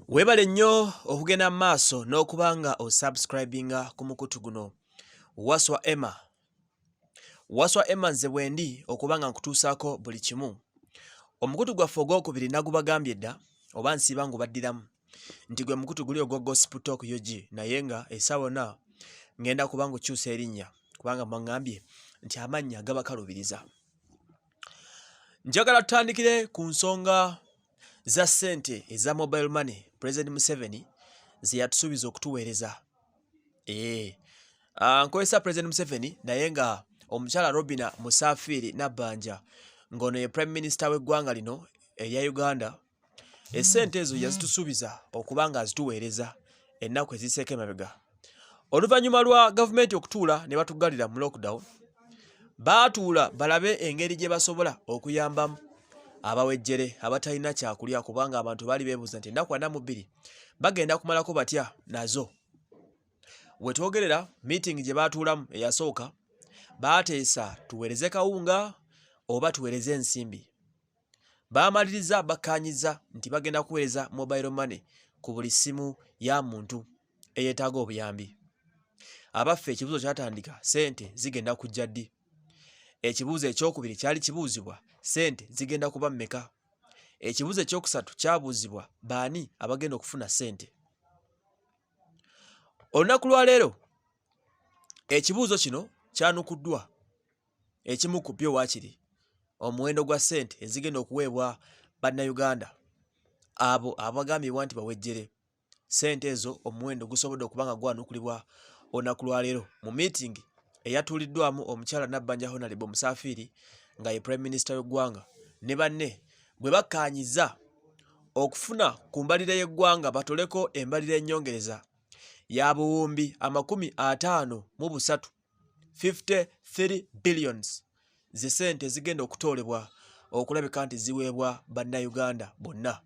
Weebale nnyo okugenda mu maaso n'okuba nga osubscribinga ku mukutu guno Waswa Emma. Waswa Emma nze bwendi okuba nga nkutuusaako buli kimu. Omukutu gwaffe ogwokubiri nagubagambye dda oba nsiiba ngubaddiramu nti gwe mukutu guli ogwa Gospel Talk UG naye nga essaawa yonna ngenda kuba ngukyusa erinnya kubanga mwaŋŋambye nti amannya gabakalubiriza. Njagala tutandikire ku nsonga za ssente eza mobile money President Museveni ze yatusuubiza okutuweereza. Ee, ah, nkozesa President Museveni naye nga omukyala Robina Musafiiri Nabbanja ng'ono ye Prime Minister w'eggwanga lino erya Uganda Essente ezo yazitusuubiza okuba nga azituweereza ennaku eziseeko emabega. Oluvannyuma lwa gavumenti okutuula ne batuggalira mu lockdown, baatuula balabe engeri gye basobola okuyambamu abawejjere abatalina kyakulya kubanga abantu baali beebuuza nti ennaku 42 bagenda kumalako batya nazo. We twogerera meeting gye baatuulamu eyasooka baateesa tuweereze kawunga oba tuweereze ensimbi. Baamaliriza bakkaanyizza nti bagenda kuweereza mobile money ku buli ssimu ya muntu eyeetaaga obuyambi. Abaffe ekibuuzo kyatandika ssente zigenda kujja ddi? Ekibuuzo ekyokubiri kyali kibuuzibwa ssente zigenda kuba mmeka? Ekibuuzo ekyokusatu kyabuuzibwa baani abagenda okufuna ssente? Olunaku lwaleero ekibuuzo kino kyanukuddwa ekimu ku byo waakiri omuwendo gwa ssente ezigenda okuweebwa Bannayuganda abo abagambibwa nti bawejjere. Ssente ezo omuwendo gusobodde okuba nga gwanukulibwa olunaku lwaleero mu miitingi eyatuuliddwamu omukyala Nabbanja Honalebo Musaafiiri nga ye Prime Minister w'eggwanga ne banne bwe bakkaanyizza okufuna ku mbalirira y'eggwanga batoleko embalirira ennyongereza ya buwumbi 53 53 billions ze sente ezigenda okutoolebwa okulabika nti ziweebwa bannayuganda bonna.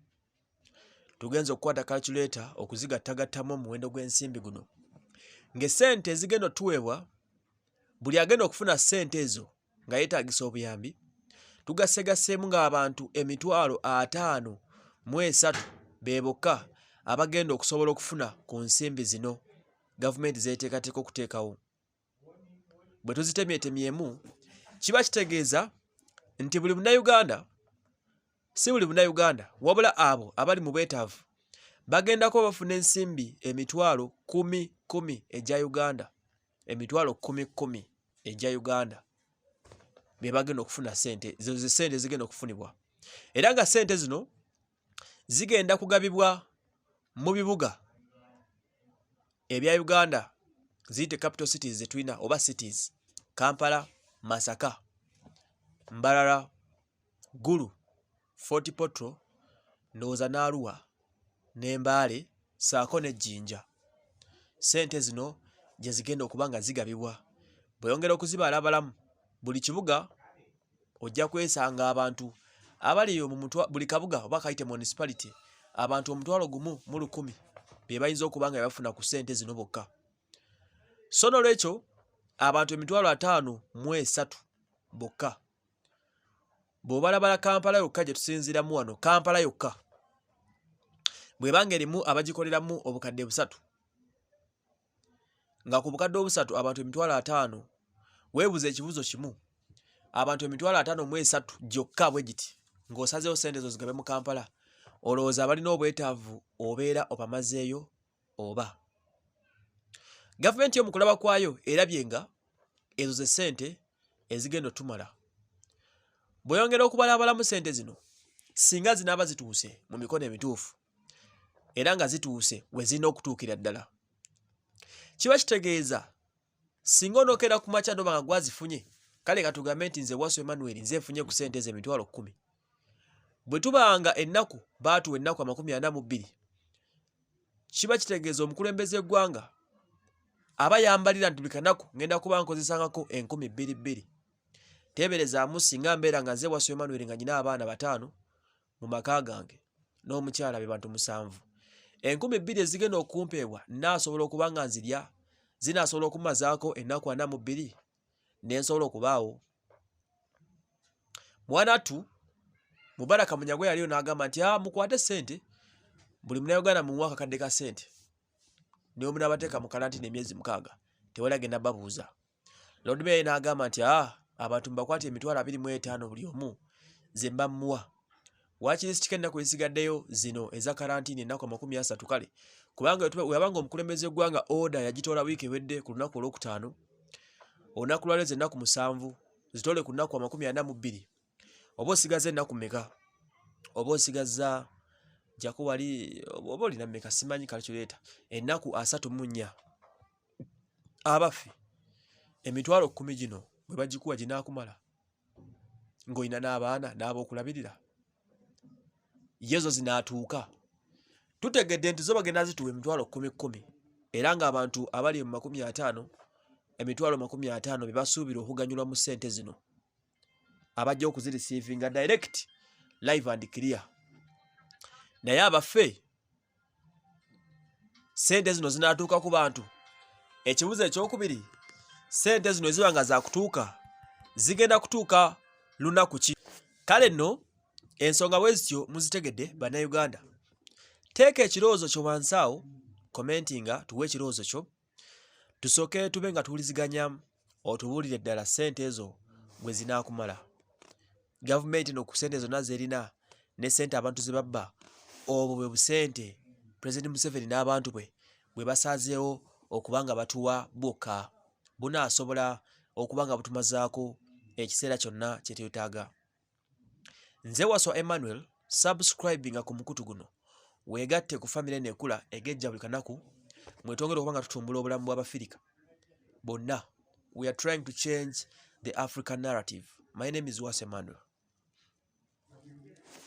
Tugenze okukwata calculator okuzigattagattamu omuwendo gw'ensimbi guno ng'essente ezigenda otuweebwa buli agenda okufuna ssente ezo nga yeetaagisa obuyambi tugassegasseemu ng'abantu 53000 be bokka abagenda okusobola okufuna ku nsimbi zino gavumenti zeeteekateeka okuteekawo. Bwe tuzitemyetemyemu kiba kitegeeza nti buli Munnayuganda, si buli Munnayuganda wabula abo abali mu bwetaavu bagenda kuba bafuna ensimbi 10000 egya Uganda, 10000 egya Uganda be bagenda okufuna ssente ezo, ze ssente ezigenda okufunibwa era nga ssente zino zigenda kugabibwa mu bibuga ebya Uganda ziyite capital cities zetulina oba cities Kampala, Masaka, Mbarara, Gulu, Fort Portal, ndowooza n'Arua ne Mbale ssaako ne Jinja. Ssente zino gye zigenda okuba nga zigabibwa. Bw'oyongera okuzibalabalamu buli kibuga ojja kwesanga abantu abali eyo mu mutwa buli kabuga oba kayite municipality abantu 10,000 be bayinza okuba nga bafuna ku ssente zino bokka. So nolwekyo abantu 53,000 bokka bw'obalabala Kampala yokka gye tusinziiramu wano Kampala yokka bw'eba ng'erimu abagikoleramu 3,000 nga ku 3,000 abantu 50,000 weebuza ekibuuzo kimu abantu 53,000 gyokka bwe giti ng'osazeewo ssente ezo zigabe mu Kampala olowooza abalina obwetaavu obeera obamazeeyo oba gavumenti yo mu kulaba kwayo erabye nga ezo ze ssente ezigenda otumala bweyongera okubalabalamu ssente zino singa zinaaba zituuse mu mikono emituufu era nga zituuse we zirina okutuukira ddala kiba kitegeeza singa onookera ku makya noba nga gwazifunye kale katugambe nti nze wasu Emmanuel nze nfunye ku ssente ezo 10,000 bwe tubanga ennaku baatuwa ennaku 42 kiba kitegeeza omukulembeze eggwanga aba yambalira nti buli kanaku ngenda kuba nkozesangako 2,000 teeberezaamu singa mbeera nga nze wasu Emmanuel nga nyina abaana bataano mu maka gange n'omukyala be bantu musanvu 2,000 ezigenda okumpeebwa nnaasobola okuba nga nzirya zinaasobola okumazaako ennaku 42 ne nsobola okubaawo mwanattu Mubaraka Munyagwa yaliyo n'agamba nti ah, mukwate ssente Buli Munnayuganda mumuwe akakadde ka ssente, ne bwe munaabateeka mu kalantiini emyezi 6, tewali agenda babuuza. Lord Mayor n'agamba nti aa abantu mubakwate 25,000 buli omu ze mba mmuwa. Waakiri sitika ennaku ezisigaddeyo zino eza kalantiini ennaku 30 kale kubanga weyabanga omukulembeze w'eggwanga order yagitoola wiiki ewedde ku lunaku olwokutaano, olunaku lwaleero ze nnaku 7 zitoole ku nnaku 42, oba osigaza ennaku mmeka? Oba osigazza jako wali oba olina mmeka simanyi calculator, ennaku 34. Abaffe 10,000 gino bwe bagikuwa ginaakumala ng'olina n'abaana n'ab'okulabirira? Ye zo zinaatuuka? Tutegedde nti zo bagenda zituwa 10,000 era ng'abantu abali mu 50, 50,000 be basuubira okuganyulwa mu ssente zino abajja okuzireceivinga direct, live and clear. Naye abaffe ssente zino zinaatuuka ku bantu? Ekibuuzo ekyokubiri, ssente zino eziba nga zakutuuka zigenda kutuuka lunaku ki? Kale nno ensonga bwe zityo muzitegedde Bannayuganda. Teeka ekirowoozo kyo wansi awo, commentinga tuwe ekirowoozo kyo, tusooke tube nga tuwuliziganya, otubuulire ddala ssente ezo gwe zinaakumala. Gavumenti no ku ssente zonna zerina ne ssente abantu ze babba, obwo bwe busente Pulezidenti Museveni n'abantu bwe bwe basaazeewo okuba nga batuwa bwokka bunaasobola okuba nga butumazaako ekiseera kyonna kye twetaaga? Nze Waswa Emmanuel, subscribinga ku mukutu guno weegatte ku famire eno ekula egejja buli kanaku mwetwongere okuba nga tutumbula obulamu bw'Abafirika bonna. We are trying to change the African narrative. My name is Waswa Emmanuel.